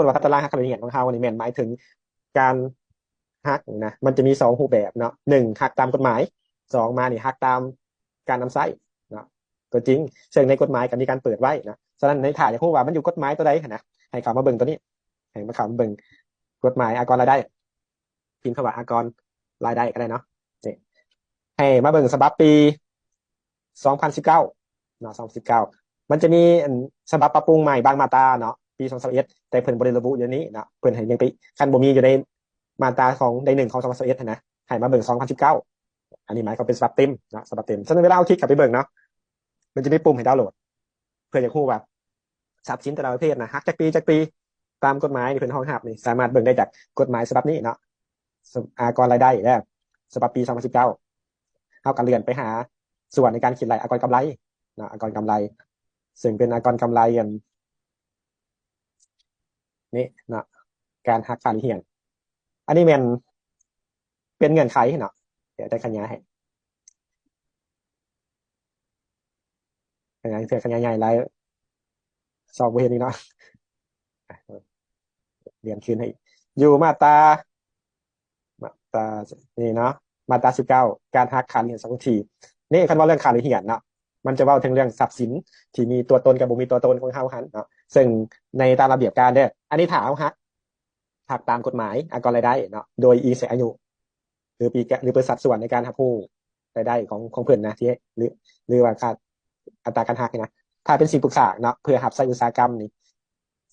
ຄົນວ່າຕາຕະລາງຫັກຄ່າເສຍຫາຍຂອງເຮົານີ້ແມ່ນໝາຍເຖິງການຫັກນະ ມັນຈະມີສອງຮູບແບບເນາະ ໜຶ່ງຫັກຕາມກົດໝາຍ ສອງມານີ້ຫັກຕາມການນຳໃຊ້ເນາະ ກໍຈິງ ເຊິ່ງໃນກົດໝາຍກໍມີການເປີດໄວ້ນະ. ສະນັ້ນໃນຖ້າຢາກຮູ້ວ່າມັນຢູ່ກົດໝາຍຕົວໃດຫັ້ນນະ ໃຫ້ເຂົ້າມາເບິ່ງຕົວນີ້ ໃຫ້ມາເຂົ້າມາເບິ່ງກົດໝາຍອາກອນລາຍໄດ້ ພິມຄຳວ່າອາກອນລາຍໄດ້ກໍໄດ້ເນາະ ນີ້ ໃຫ້ມາເບິ່ງສະບັບປີສອງພັນສິບເກົ້າເນາະ ສອງພັນສິບເກົ້າ ມັນຈະມີອັນສະບັບປັບປຸງໃໝ່ບາງມາດຕາເນາະ ປີສອງພັນຊາວເອັດ ແຕ່ເພິ່ນບໍ່ໄດ້ລະບຸຢູ່ໃນນີ້ເນາະ ເພິ່ນໃຫ້ຍັງໄປ ຄັນບໍ່ມີຢູ່ໃນມາດຕາຂອງໃດໜຶ່ງຂອງສອງພັນຊາວເອັດຫັ້ນນະ ໃຫ້ມາເບິ່ງສອງພັນສິບເກົ້າ ອັນນີ້ໝາຍຄວາມເປັນສະບັບເຕັມເນາະ ສະບັບເຕັມ. ສະນັ້ນເວລາເຮົາຄລິກເຂົ້າໄປເບິ່ງເນາະ ມັນຈະມີປຸ່ມໃຫ້ດາວໂຫຼດ ເພື່ອຢາກຮູ້ວ່າຊັບສິນແຕ່ລະປະເພດນະ ຫັກຈັກປີຈັກປີ ຕາມກົດໝາຍທີ່ເພິ່ນຮອງຮັບນີ້ ສາມາດເບິ່ງໄດ້ຈາກກົດໝາຍສະບັບນີ້ເນາະ ອາກອນລາຍໄດ້ ແລະ ສະບັບປີສອງພັນສິບເກົ້າ ເຮົາກໍເລື່ອນໄປຫາສ່ວນໃນການຄິດໄລ່ອາກອນກຳໄລເນາະ ອາກອນກຳໄລ ເຊິ່ງເປັນອາກອນກຳໄລອັນນີ້ເນາະ ການຫັກຄ່າເສຍຫາຍ ອັນນີ້ແມ່ນເປັນເງື່ອນໄຂເນາະ ດຽວຈະຂະຫຍາຍໃຫ້ ຂະຫຍາຍເທື່ອຂະຫຍາຍໃຫຍ່ຫຼາຍ ຊອກບໍ່ເຫັນອີກເນາະ ລຽນຄືນໃຫ້ ຢູ່ມາດຕາ ມາດຕານີ້ເນາະ ມາດຕາສິບເກົ້າ ການຫັກຄ່າເສຍຫາຍສັງຄົມທີ່ ນີ້ຄັນເວົ້າເລື່ອງຄ່າເສຍຫາຍເນາະ ມັນຈະເວົ້າເຖິງເລື່ອງຊັບສິນທີ່ມີຕົວຕົນກັບບໍ່ມີຕົວຕົນຂອງເຮົາຫັ້ນເນາະ ເຊິ່ງໃນຕາມລະບຽບການເດີ ອັນນີ້ຖ້າເຮົາຫັກ ຫັກຕາມກົດໝາຍອາກອນລາຍໄດ້ເນາະ ໂດຍອີງໃສ່ອາຍຸ ຫຼືປີແກະ ຫຼືເປີດສັດສ່ວນໃນການຮັບຮູ້ລາຍໄດ້ຂອງ ຂອງເພິ່ນນະ ທີ່ ຫຼື ຫຼືວ່າຄ່າອັດຕາການຫັກນີ້ນະ. ຖ້າເປັນສິ່ງປຸກສ້າງເນາະ ເພື່ອຮັບໃຊ້ອຸດສາຫະກຳນີ້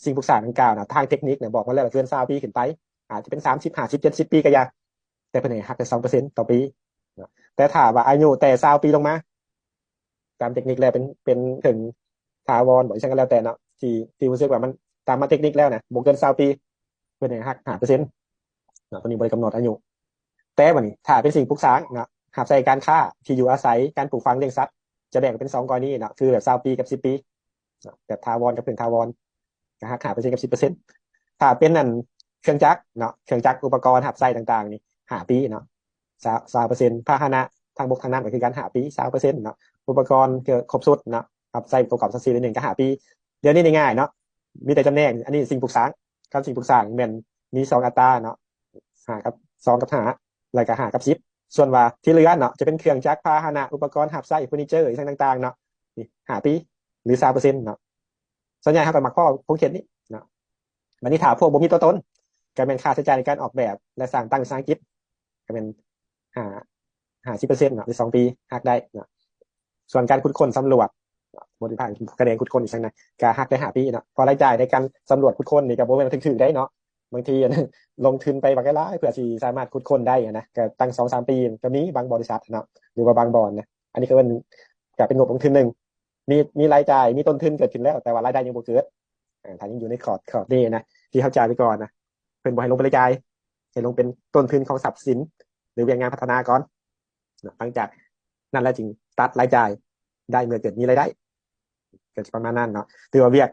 ສິ່ງປຸກສ້າງດັ່ງກ່າວນະ ທາງເຕັກນິກນະບອກມາແລ້ວວ່າເກີນຊາວປີຂຶ້ນໄປ ອາດຈະເປັນສາມສິບ ຫ້າສິບ ເຈັດສິບປີກໍຢ່າ ແຕ່ເພິ່ນໃຫ້ຫັກແຕ່ສອງເປີເຊັນຕໍ່ປີເນາະ. ແຕ່ຖ້າວ່າອາຍຸແຕ່ຊາວປີລົງມາ ຕາມເຕັກນິກແລ້ວເປັນ ເປັນເຖິງຖາວອນບໍ ອີ່ຫຍັງກໍແລ້ວແຕ່ເນາະ ທີ່ ທີ່ຮູ້ສຶກວ່າມັນຕາມມາເຕັກນິກແລ້ວນະ ບໍ່ເກີນຊາວປີ ເພິ່ນໃຫ້ຫັກຫ້າເປີເຊັນເນາະ ຕົວນີ້ບໍ່ໄດ້ກຳນົດອາຍຸ. ແຕ່ບັດນີ້ຖ້າເປັນສິ່ງປຸກສ້າງເນາະ ຮັບໃຊ້ການຄ້າ ທີ່ຢູ່ອາໄສ ການປູກຝັງລ້ຽງສັດ ຈະແບ່ງເປັນສອງກໍລະນີເນາະ ຄືແບບຊາວປີກັບສິບປີເນາະ ແບບຖາວອນກັບເຄິ່ງຖາວອນ ກໍຫັກຫ້າເປີເຊັນກັບສິບເປີເຊັນ. ຖ້າເປັນອັນເຄື່ອງຈັກເນາະ ເຄື່ອງຈັກອຸປະກອນຮັບໃຊ້ຕ່າງໆນີ້ ຫ້າປີເນາະ ຊາວ ຊາວເປີເຊັນ. ພາຫະນະທາງບົກທາງນ້ຳກໍຄືກັນ ຫ້າປີ ຊາວເປີເຊັນເນາະ. ອຸປະກອນເກືອບຄົບຊຸດເນາະ ຮັບໃຊ້ປະກອບສັດສີ່ໜຶ່ງກໍຫ້າປີ. ດຽວນີ້ນີ້ງ່າຍເນາະ ມີແຕ່ຈຳແນກ ອັນນີ້ສິ່ງປຸກສ້າງ ຄັນສິ່ງປຸກສ້າງແມ່ນມີສອງອັດຕາເນາະ ຫ້າກັບ ສອງກັບຫ້າ ແລ້ວກໍຫ້າກັບສິບ. ສ່ວນວ່າທີ່ເຫຼືອເນາະ ຈະເປັນເຄື່ອງຈັກ ພາຫະນະ ອຸປະກອນຮັບໃຊ້ ເຟີນີເຈີ ອີ່ຫຍັງຕ່າງໆເນາະ ນີ້ ຫ້າປີ ຫຼື ຊາວເປີເຊັນເນາະ. ສ່ວນໃຫຍ່ເຮົາກໍມັກພໍ້ຂົງເຂດນີ້ເນາະ. ບັດນີ້ຖ້າພວກບໍ່ມີຕົວຕົນ ກໍແມ່ນຄ່າໃຊ້ຈ່າຍໃນການອອກແບບ ແລະ ສ້າງຕັ້ງວິສາຫະກິດ ກໍແມ່ນຫ້າ ຫ້າສິບເປີເຊັນເນາະ ຫຼື ສອງປີ ຫັກໄດ້ເນາະ. ສ່ວນການຂຸດຄົ້ນສຳຫຼວດ ບໍລິພາກຂະແໜງຂຸດຄົ້ນອີ່ຫຍັງນະ ກໍຫັກໄດ້ຫ້າປີເນາະ. ເພາະລາຍຈ່າຍໃນການສຳຫຼວດຂຸດຄົ້ນນີ້ກໍບໍ່ແມ່ນວ່າຖືກໆໄດ໋ເນາະ. ບາງທີອັນ ລົງທຶນໄປບັກຫຼາຍໆ ເພື່ອຊິສາມາດຂຸດຄົ້ນໄດ້ນະ ກໍຕັ້ງສອງສາມປີ ກໍມີບາງບໍລິສັດເນາະ ຫຼືວ່າບາງບ່ອນນະ. ອັນນີ້ກໍເອີ້ນ ກໍເປັນງົບລົງທຶນໜຶ່ງ ມີ ມີລາຍຈ່າຍ ມີຕົ້ນທຶນເກີດຂຶ້ນແລ້ວ ແຕ່ວ່າລາຍໄດ້ຍັງບໍ່ເກີດ. ອາ ຖ້າຍັງຢູ່ໃນຂອບ ຂອບນີ້ນະ ທີ່ເຮົາຈ່າຍໄປກ່ອນນະ ເພິ່ນບໍ່ໃຫ້ລົງເປັນລາຍຈ່າຍ ໃຫ້ລົງເປັນຕົ້ນທຶນຂອງຊັບສິນ ຫຼືວຽກງານພັດທະນາກ່ອນເນາະ. ຫຼັງຈາກນັ້ນແລ້ວຈຶ່ງຕັດລາຍຈ່າຍໄດ້ເມື່ອເກີດມີລາຍໄດ້ ກໍຈະປະມານນັ້ນເນາະ. ຖືວ່າວຽກ